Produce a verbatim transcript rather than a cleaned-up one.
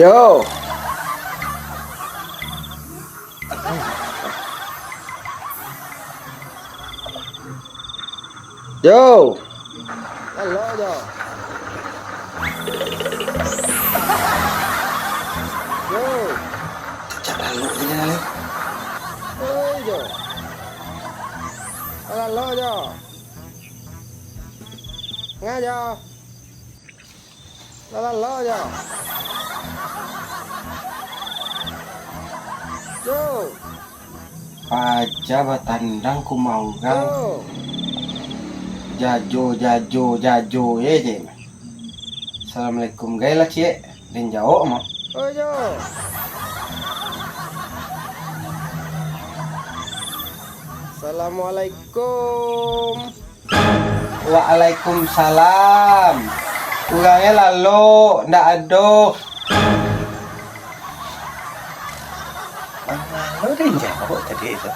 Yo. Yo. Halo, Jo. Yo. Cak lalu je lah, eh. Oi, Jo. Halo, Jo. Ngah, Jo. Lah, lah, lah, Jo. Jo. Paja batandang ka umah urang. Jo. Jajo, jajo, jajo, ye, je. Assalamualaikum, gai lah, ciek. Den jawab, mah. Oi, Jo. Assalamualaikum. Waalaikumsalam. Urangnyo lalok, ndak ado. Mangalo den jawab tadi tu?